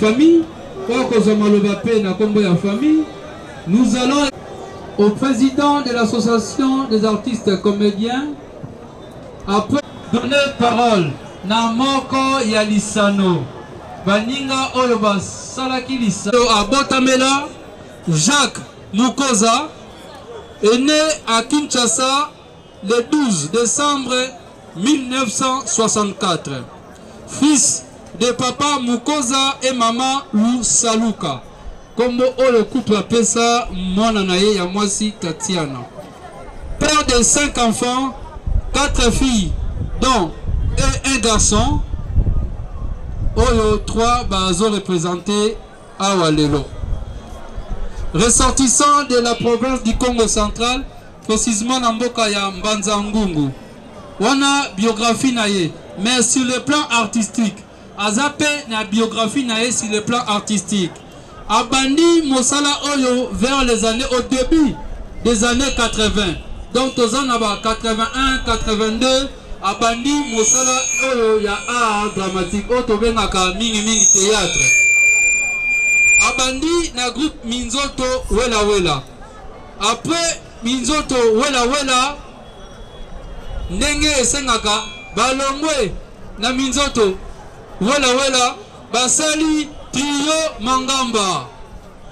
famille oyo akozwa maloba mpe na nkombo ya famille. Nous allons au président de l'association des artistes comédiens après donner parole na moko ya lisano baninga oyo basalaki lisano abotamela Jacques Mukoza est né à Kinshasa le 12 décembre 1964. Fils de papa Mukoza et maman Lusaluka. Kombo oyo couple apesa mwana na ye ya mwasi Tatiana. Père de cinq enfants, quatre filles, dont et un garçon. Oyo trois bazo représenter awa lelo. Ressortissant de la province du Congo central, précisément na mboka ya Mbanza Ngungu. Wana biographie na ye, mais sur le plan artistique, aza pe na biographie na ye sur le plan artistique. Abandi mosala oyo vers les années au début des années 80. Donc toza na ba 81, 82 abandi mosala oyo ya art dramatique oyo tobengaka mingi mingi théâtre. Abandi na groupe Minzoto Wela Wela. Après Minzoto Wela Wela ndenge esengaka balongwe na Minzoto Wela Wela basali trio Mangamba.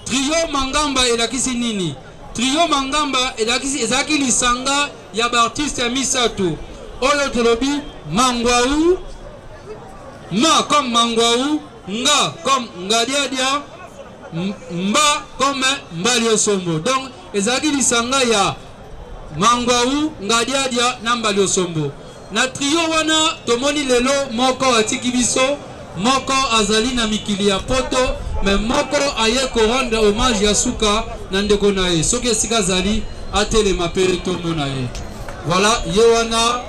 Trio Mangamba elakisi nini? Trio Mangamba elakisi ezalaki lisanga ya ba artiste ya misato oyo tolobi Mangwau, Ma comme Mangwau, Nga comme Ngadiadia, Mba comme Mbaliosombo. Donc ezalaki lisanga ya Mangwau, Ngadiadia na Mbaliosombo. Na trio wana tomoni lelo moko atiki biso, moko azali na mikili ya poto, mais moko aye ko rendre hommage ya suka na ndeko na ye. Soki esika azali atelema pe tomona ye. Voilà, ye wana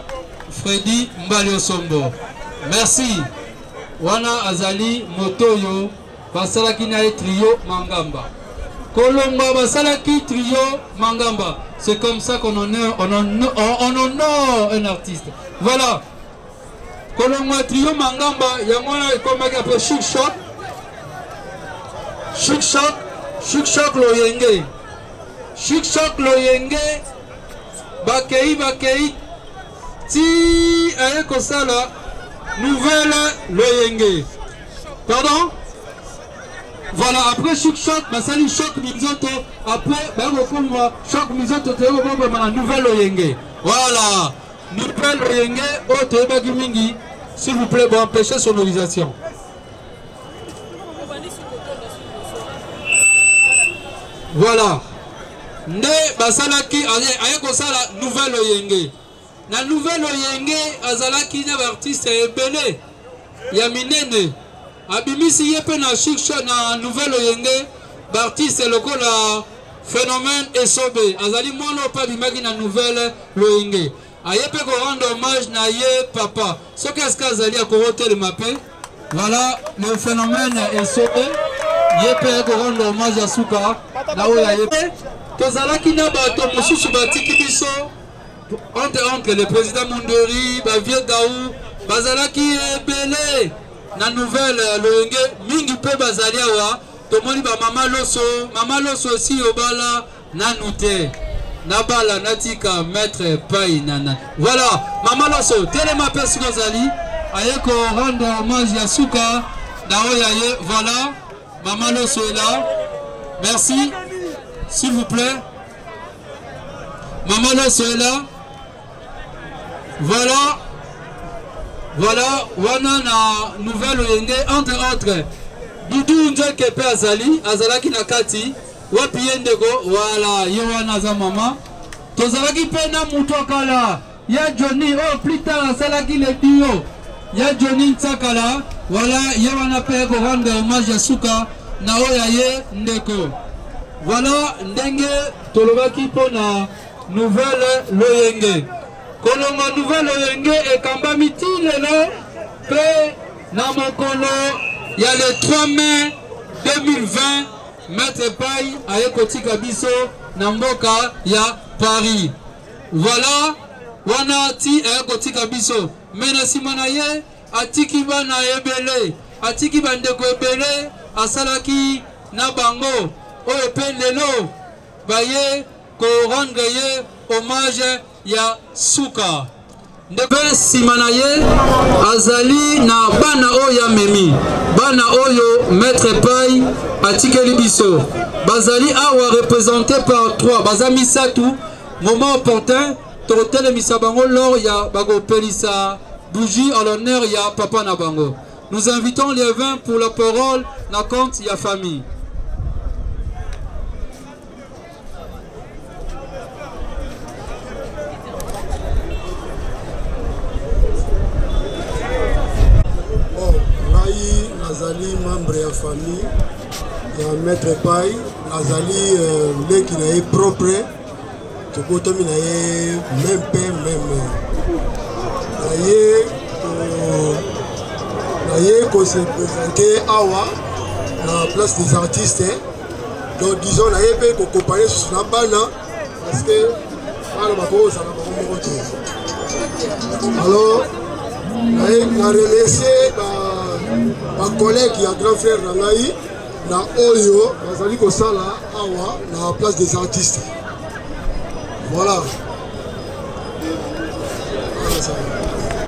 Freddy Mbaliosombo. Merci. Wana azali moto oyo basalaki na ye trio Mangamba. Kolongwa basalaki trio Mangamba. C'est comme ça qu'on honore, on honore, on honore un artiste. Voilà. Kolongwa trio Mangamba, yango wana ekomaki après Chic Choc. Chic Choc, Chic Choc Loyenge. Chic Choc Loyenge, bakei bakei ti aye kosala nouvelle Loyenge. Pardon? Voilà, après choc choc, basali choc minzoto, après bakokoma choc minzoto toyeko boboma na nouvelle oyenge. Voilà, nouvelle oyenge oyo toyebaki mingi, s'il vous plaît, bon empêcher sonorisation. Voilà. Nde basalaki aye kosala nouvelle oyenge. Na nouvelle oyenge azalaki na ba artiste ebele ya minene. Abimisi ye pe na chic na nouvelle oyenge ba artiste lokola phénomène Esobe azali mwana oyo pe abimaki na nouvelle loyenge. Aye pe ko rendre hommage na ye papa. Soki esika azali akoki kotelema pe. Voilà le phénomène Esobe ye pe aye ko rendre hommage ya suka na oyo aye. Tozalaki na bato mosusu batiki biso entre entre le président Mundori, ba vieux Gaou, bazalaki ebele na nouvelle loyenge mingi mpe bazali awa. Tomoni ba mama Loso, mama Loso esi obala nanu te, nabala natika maître pai nana. Voilà mama Loso telema mpe siko ozali aye ko rendre hommage ya suka na oyo aye. Voilà mama Loso est là, merci s'il vous plaît. Maman Loso est là. Voilà. Voilà, wana na nouvelle oyenge entre autres. Doudou Nzeke pe azali, azalaki na kati. Wapi ye ndeko? Voilà, ye wana aza mama. Tozalaki pe na mutu akala ya Johnny oyo plus tard asalaki le duo ya Johnny Nsakala. Voilà, ye wana pe ko rendre hommage ya suka na oyo ya ye ndeko. Voilà ndenge tolobaki mpo na nouvelle loyenge. Kolonga nouvelle loyenge ekambami ti lelo mpe na mokolo ya le 3 mai 2020 Maître Pai aye kotika biso na mboka ya Paris. Voilà wana ti aye kotika biso, me na nsima na ye atiki bana ebele, atiki bandeko ebele. asalaki na bango oyo mpe lelo baye ko rendre ye hommage ya suka. Mpe nsima na ye azali na bana oyo amemi, bana oyo Maître Pai atikeli biso. Bazali awa représente par 3, baza misatu. Moment opportun tokotelemisa bango lors ya bakopelisa bougie à l'honneur ya papa na bango. Nous invitons les 20 pour la parole na compte ya famille. Bon, ngai nazali membre ya famille ya maître Pai, nazali euh, leki na ye propre, tobotami na ye meme père meme mère. Naye naye ko se présenter awa na place des artistes. Donc disons naye mpe kokompane susu na bana parce que bana bakoki kozala bango moko te. Alors naye na remercier bacollègue ya grand frère na ngai na oyo bazali kosala awa na place des artistes. Voilà.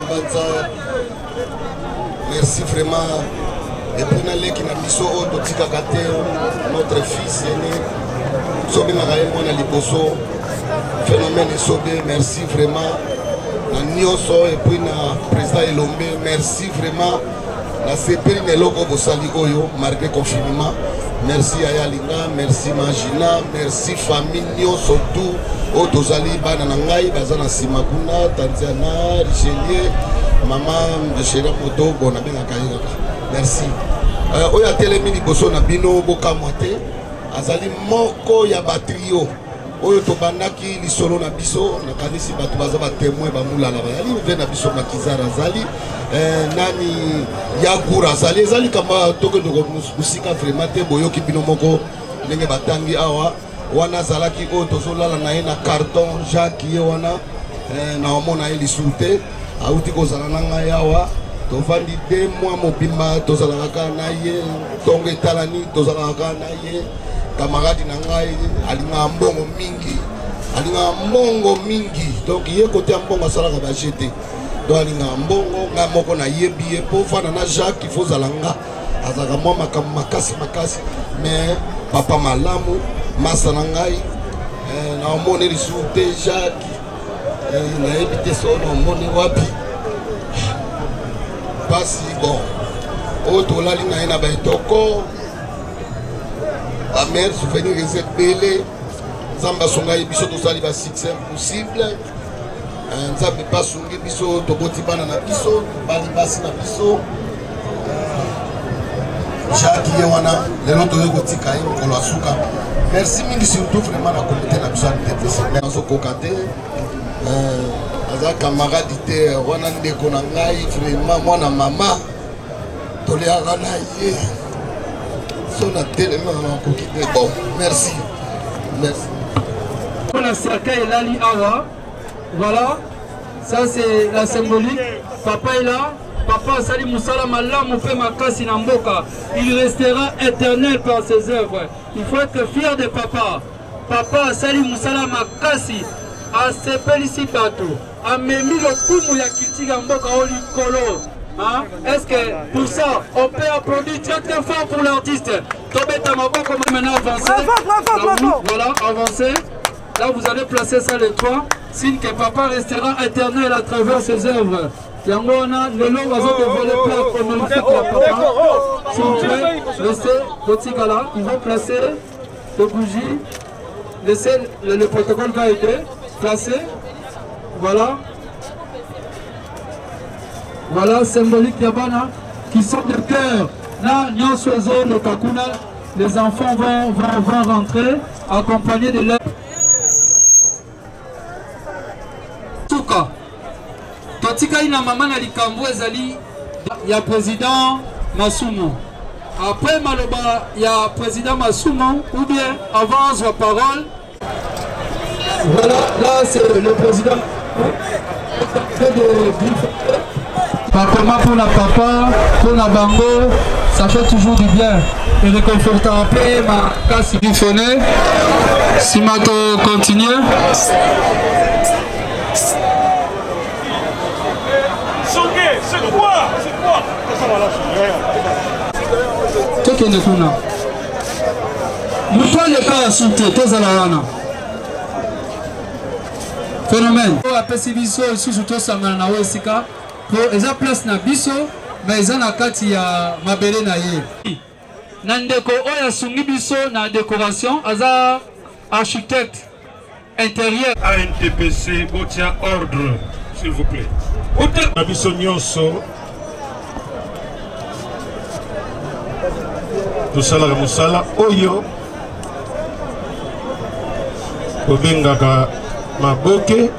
Banza, merci vraiment. Et puis na leki na biso oyo totikaka te notre fils aîné biso obengaka ye mwana liboso phénomène esobe merci vraiment na nyonso et puis na président Elombe merci vraiment nasepeli na eloko bosali oyo malgré confinement merci yaya linga merci magina merci famille nyonso tout oyo tozali bana na ngai baza na nsima kuna tanziana richelier mama shera moto bon nabengaka ye kaka merci euh, oyo atelemi liboso na bino bokamwa te azali moko ya batrio oyo tobandaki lisolo na biso nakanisi bato baza batemoin bamulala bazali mve na biso makizara azali eh, nani yagour azali eza likambo tokende mosika vraiment te boyoki bino moko ndenge batangi awa wana azalaki oyo tozolala na ye na carton jacques ye wana eh, na omona ye lisusu te auti kozala na ngai awa tovandi de mois mobimba tozalaka kaka na ye ntongo etalani tozalaka kaka na ye kamaradi na ngai alingaka mbongo mingi alingaka mbongo mingi donc ye kote ya mbongo asalaka baje te donc alingaka mbongo ngai moko nayebi ye mpo fana na jacques il faut ozala nga azalaka mwa makambo makasi makasi mais papa malamu masa na ngai eh, naomoni lisusu te jacques eh, nayebi te so naomoni wapi mpasi bon oyo tolali na ye na baetoko bamare souvenir eza ebele nzambe asunga ye biso tosali basuccès impossible eh, nzambe mpe asungi biso toboti bana na biso tobali basi na biso jacques ye wana lelo toyei kotika ye mokolo ya suka merci mingi surtout vraiment na komite na biso ya ttc nazokoka te eh, aza camarade te wana ndeko na ngai vraiment mwana mama toliaka na ye so na telema nakoki te bon merci merci mpona cercueil elali awa voilà ça c'est la symbolique papa est là papa asali mosala malamu mpe makasi na mboka il restera éternel par ses œuvres il faut être fier de papa papa asali mosala makasi asepelisi bato amemi lokumu ya culture ya mboka oyo likolo. Hein? Est-ce que pour ça, on peut applaudir très très fort pour l'artiste Tobeta Maboko, maintenant avancez. Bravo, bravo, bravo. Voilà, avancez. Là, vous allez placer ça les trois. Signe que papa restera éternel à travers ses œuvres. yango wana lelo bazo dévoiler plaque honorifique ya papa. S'il vous plaît, restez, botikala, ils vont placer les bougies. Laissez le, le protocole va aider. Placé. Voilà. Voilà, symbolique Yabana, qui sont de cœur. Là, nyonso ezoleka kuna, les enfants vont, vont, vont rentrer accompagnés de leur suka totikali na mama na likambo ezali ya président Masumu. Après maloba ya président Masumu ou bien avant azwa parole Voilà, là c'est le président de bakoma mpona papa mpona bango Ça fait toujours du bien et réconfortant mpe makasi bifone nsima to continue. C'est quoi? C'est quoi? Tokende kuna, moto aleka ya su te, tozala wana. Phénomène oyo apesi biso lisusu tosangana na oyo esika po eza place na biso, mais eza na kati ya mabele na ye. Na ndeko oyo asungi biso na décoration, aza architecte intérieur. ANTPC, botia ordre, s'il vous plaît. Na biso nyonso tosalaka mosala oyo kobengaka maboke,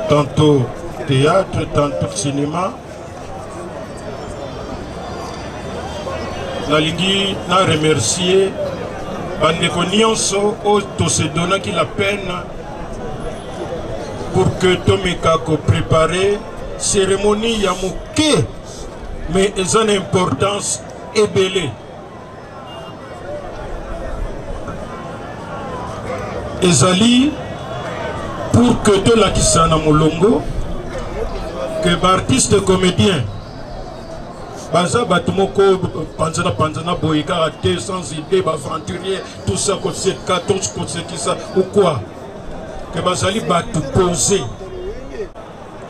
tantôt théâtre, tantôt cinéma. Nalingi na remercier bandeko nyonso oyo tose donnaki la peine pour que tomeka kopréparer cérémonie ya moke, mais eza na importance ebele. Ezali pour que tolakisa na molongo que baartiste comédien baza bato moko panzana panzana boye kaka te, sans idée, baaventurier, tout ça, koseka to kosekisa ou quoi, que bazali bato posé.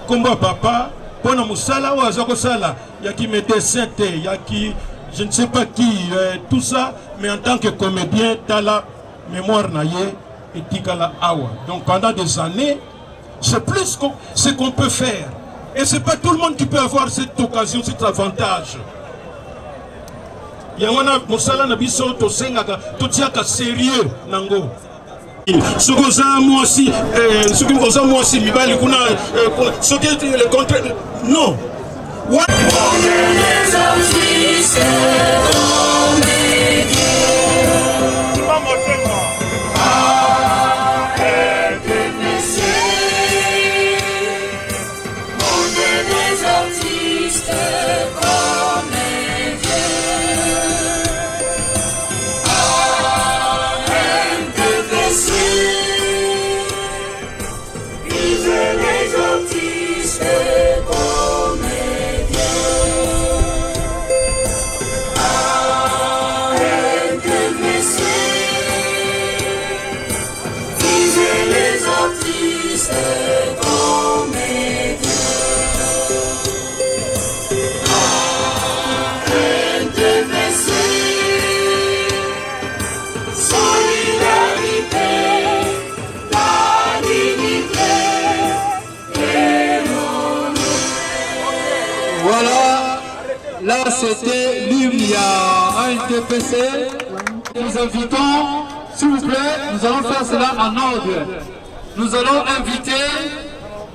Nkombo ya papa mpo na mosala oyo aza kosala, yaki médecin te, yaki je ne sais pas qui, tout ça, mais en tant que comédien, tala mémoire na ye etikala awa. Donc pendant des années, c'est plus ce qu'on peut faire, et c'est pas tout le monde qui peut avoir cette occasion, cet avantage. Yango wana mosala na biso tosengaka totiaka sérieux nango. Soki oza mwasi, soki oza mwasi, mibali kuna, soki le contraire, non. Les artistes comédiens. Monde des artistes comédiens. ANTPC. Vive les artistes comédiens. ANTPC. Vive les artistes comédiens. ANTPC. Solidarité, la dignité et l'honneur. Voilà, là c'était l'hymne ya ANTPC. Nous invitons, s'il vous plaît, nous allons faire cela en ordre. Nous allons inviter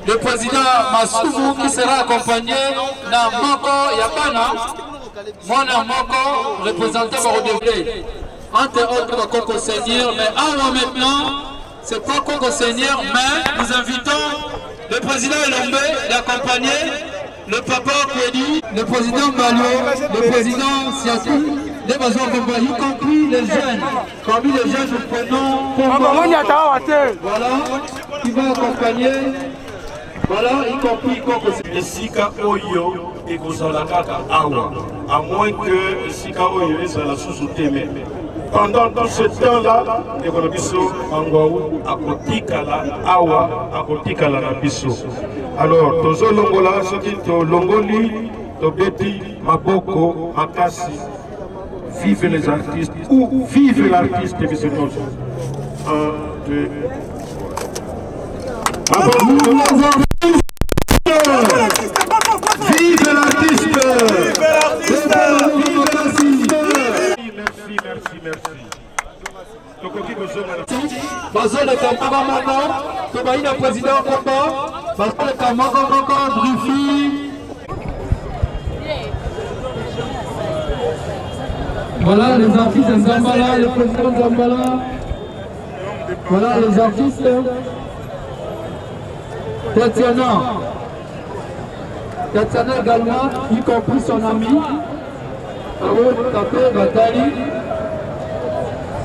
le président Masumu qui sera accompagné na moko ya bana, mwana moko représenté par Odevle. Entre autres Koko Seigneur, mais awa maintenant, c'est pas Koko Seigneur, mais nous invitons le président Elombe d'accompagner le papa Kwedi, le président Malo, le président Siatou, les besoins accompagnés, y compris les jeunes. Parmi les jeunes, nous prenons Congo. Voilà, qui va accompagner, voilà, y compris Koko. Esika oyo ekozala kaka awa, à moins que esika oyo ezala susu te, mais pendant tout ce temps-là, ndeko na biso Mangwau akotikala awa, akotikala na biso. Alors tozolongola, soki tolongoli, tobeti maboko makasi. Vive les artistes ou vive l'artiste biso nyonso. 1, 2, 3. Vive l'artiste! Vive l'artiste! Merci, merci, merci. Tokoki kozonga na Bazoleka moko moko, tobayi na président Kombo, bazoleka moko moko, brifi. Voilà les artistes Zambala, le président Zambala. Voilà les artistes. Tatiana. Tatiana également, y compris son ami. Tape batali.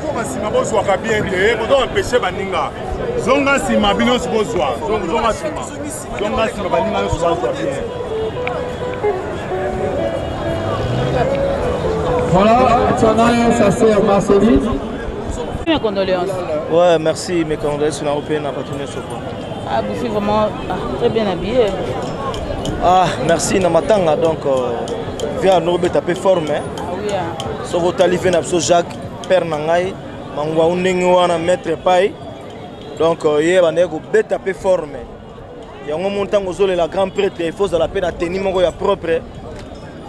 Zonga nsima bozwaka bien te bozo empêche baninga zonga nsima bino nyonso bozwa zonga nsima zonga nsima baninga nyonso bazwa bien. Voilà, Tchanaï, sa sœur Marceline. Mes condoléances. Ouais, merci, mes condoléances na OPN na bato nyonso. Ah, Boufi vraiment ah, très bien habillé. Ah, merci na matanga donc euh, viens nous beta pe forme. Hein. Ah oui. Hein. Soko tali ve na biso Jacques père na ngai mangwa ndenge wana maître pai. Donc euh, ye bandaki kobeta pe forme. Yango mo ntango ozolela grand prêtre il faut ozala pe na tenue moko ya propre.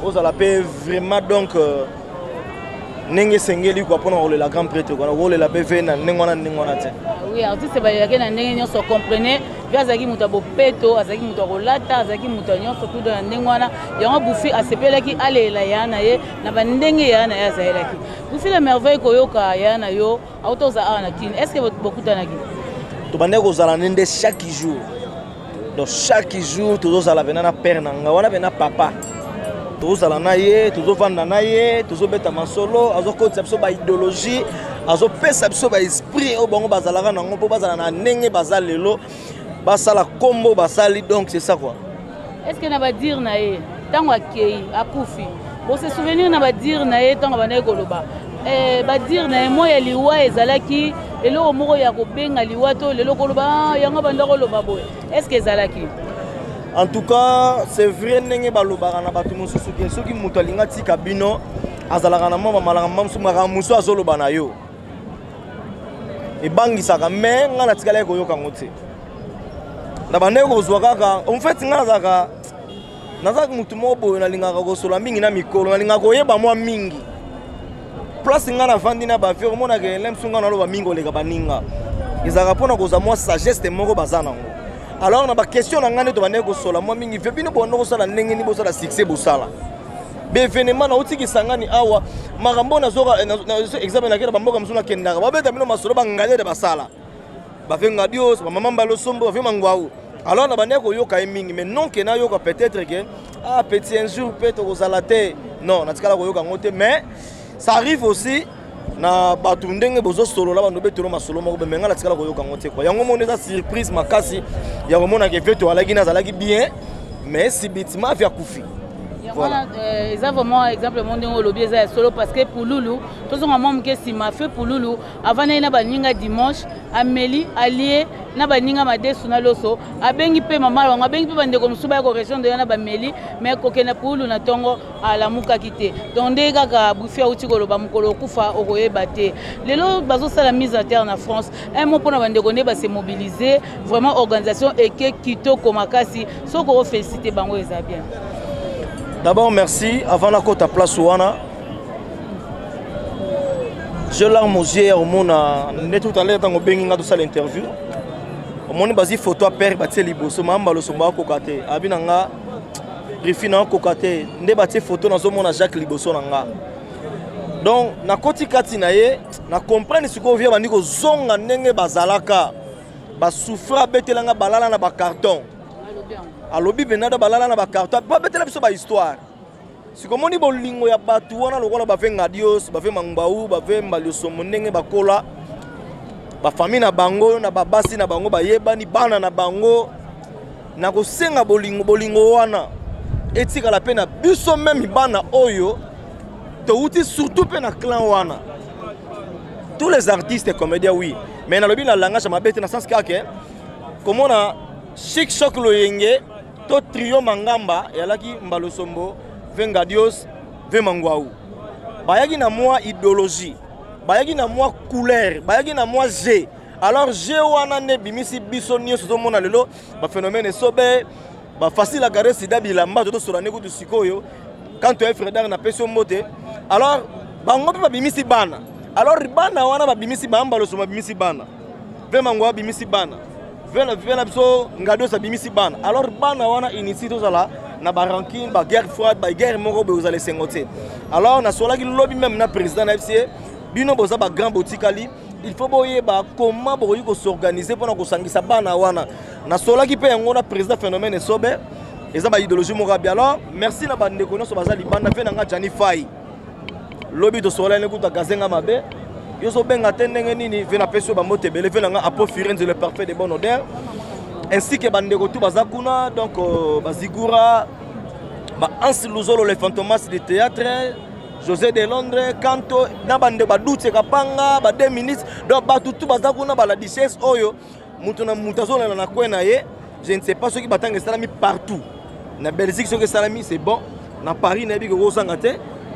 Ozala pe vraiment donc euh, ndenge esengeli kua mpona kolela grand prêtre kua kolela mpe ve na ndenge wana ndenge wana te. Oui, artiste balelaki na ndenge nyonso, comprenez ve azalaki moto ya bopeto, azalaki moto ya kolata, azalaki moto ya nyonso tudo na ndenge wana. Yango Bufi asepelaki alela ya na ye na bandenge ya na ye azalelaki. Bufi la merveille koyoka ya na yo auta oza awa na Kin, est ce que bokutanaki? Tobandaki kozala nde nde chaque jour, donc chaque jour tozozala mpena na père na ngai wana mpena papa, tozozala na ye, tozovanda na ye, tozobeta masolo, azokotisa biso baidéologie, azopesa biso baesprit oyo bango bazalaka nango mpo bazala na ndenge baza lelo, basala kombo basali, donc c'est ça quoi. Est ce que na badire na ye ntango akei akufi, bose souvenir na badire na ye ntango abandaki koloba eh, badire na ye moi ya liwa ezalaki eloko moko ya kobenga liwa to lelo koloba ah, yango abanda koloba boye, est ce que ezalaki? En tout cas c'est vrai ndenge balobaka na bato mosusu ke soki moto alingi atika bino azalaka na mwa bamalaka mosusu, makambo mosusu azoloba na yo ebangisaka, mais ngai natikalaki koyoka yango te, na bandaki kozwa kaka. En fait ngai nazalaka nazalaka motu moko boye, nalingaka kosola mingi na mikolo, nalingaka koyeba mwa mingi place ngai navandi na bavie, omonaka elemsu ngai naloba mingi koleka baninga, ezalaka mpona kozwa mwa sagesse moko baza nango. Alors na baquestion na ngai nde tobandaki kosola mwa mingi, ve bino bonda kosala ndenge nini bosala succès, bosala baevenement nauti Kisangani awa, makambo nazoka examen nakenda bamboka mosusu nakendaka, babeta bino masolo bangalere basala bave ngadios bamama mbalosombo bave mangwau. Alors na bandaki koyoka ye mingi, mais non ke nayoka peut-être ke ah petit un jour mpe tokozala te, non natikala koyoka yango te. Mais ça arrive aussi na bato ndenge bozosolola bando betolo masolo moko, me ngai natikala koyoka yango te kua. Yango moni eza surprise makasi ya komona ke veto alaki na azalaki bien, mais subitement avi akufi. Voilà. Euh, eza vraiment exemple mo ndenge olobi eza ya solo, parce que pululu tozonga mwa moke nsima fe pululu avandaki na baninga dimanche, ameli alie na baninga madesu na loso, abengi mpe mama bango, abengi mpe bandeko mosusu baya korejoindre ye na bameli, mais kokenda pululu na ntongo alamukaki te. Donc nde kaka Bufi auti koloba, mokolo okufa okoyeba te. Lelo bazosala mise à terre na France, un mot mpona bandeko nde base mobiliser, vraiment organisation eke kitoko makasi, soki okofélicité bango eza bien. D'abord merci, avant nakota place wana, j'ai larme aux yeux ya komona nde tout à l'heure ntango obengi nga tosala interview, omoni bazwi photo ya père batie liboso, mama Losombo akoka te, abi na nga brifi na akoka te, nde batie photo nazomona Jacques liboso na nga, donc nakoti kati na ye na comprendre sikoyo vie bandi kozonga ndenge bazalaka basouffre, abetelanga balala na bacarton, alobi mpenza balala na bacarton, babetela biso bahistoire. Sikomoni bolingo ya bato wana lokola bave ngadios, bave mangbau, bave mbaliosomo, ndenge bakola bafami na bango na babasi na bango bayebani bana na bango, na kosenga bolingo bolingo wana etikala mpe na biso meme bana oyo touti surtout mpe na clan wana, tous les artistes comédiens. Oui, mais nalobi na langage ya mabe te, na sens kaka komona chic choc loyenge to trio mangamba eyalaki mbalosombo ve ngadios ve mangwau, bayaki na mwa idéologie, bayaki na mwa couleur, bayaki na mwa g. Alors g wana nde ebimisi biso nyonso tozomona lelo baphénomène esobe bafacile agare sida bilamba totosola nde kutu sikoyo quand oye fredar napesi yo mbote. Alors bango mpe babimisi bana, alors bana wana babimisi bambaloso, babimisi bana ve mango, babimisi bana ve na biso ngadios, abimisi bana. Alors bana wana initie tozala na barancune, baguerre froide, baguerre moko boye ozala esengo te. Alors nasolaki lobi même na président na fca, bino boza bagrand botikali, il faut boyeba comment bokoki kosorganize mpona kosangisa bana wana. Nasolaki mpe yango na président phénomène esobe, eza baidéologie moko abi. Alors merci na bandeko nyonso baza libanda, mpe na nga Jani Fai. Lobi tosololani kuta gazenga mabe. Yo ozobenga te ndenge nini ve napesi yo bambote ebele ve na nga Apo Firenze le parfait de bonne odeur. Ainsi que bandeko tout baza kuna donc euh, bazigura ba Hans Luzolo le fantomas du théâtre José de Londres Kanto na bandeko badutse kapanga ba 2 minutes donc bato tout baza kuna ba la duchesse oyo moto na moto azolanda na coin na ye je ne sais pas soki batanga esalami partout na Belgique soki esalami c'est bon na Paris nayebi kokozanga te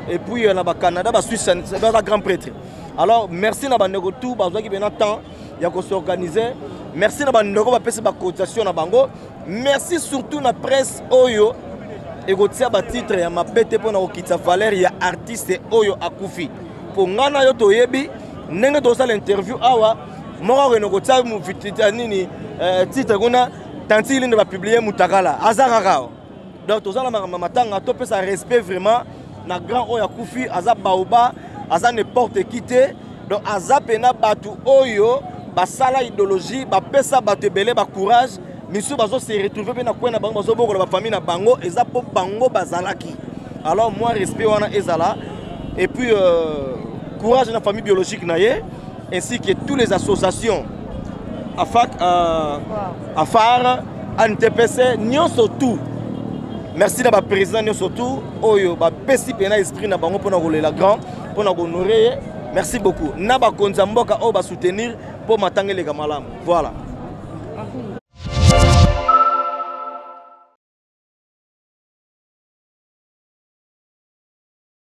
et puis euh, na bacanada basuisse baza grand prêtre alors merci na bandeko tout bazwaki mpena temps ya kosorganize merci na bandeko bapesi bacotisation na bango merci surtout na presse oyo ekotia batitre ya mabe te mpo na kokitisa valeur ya artiste oyo akufi mpo ngai na yo toyebi ndenge tozosala interview awa moko akende kotia nini eh, titre kuna tanti linde bapublie mutakala aza kaka donc toza na makambo ya matanga topesa respect vraiment na grand oyo akufi aza baoba aza n'importe qui te donc aza mpena bato oyo basala idéologie bapesa bato ebele bacourage misusu bazo se retrouver mpe na coin na bango bazobokola bafamille na bango eza mpo bango bazalaki alors moi respect wana ezala et puis euh, courage na famille biologique na ye ainsi que toutes les associations AFAC, euh, AFAR, ANTPC, nyonso tout merci na baprésident nyonso tout oyo bapesi mpena esprit na bango mpona kolela grand mpona kohonore ye merci beaucoup na bakonzi ya mboka oyo basoutenir mpo matanga eleka malamu voilà.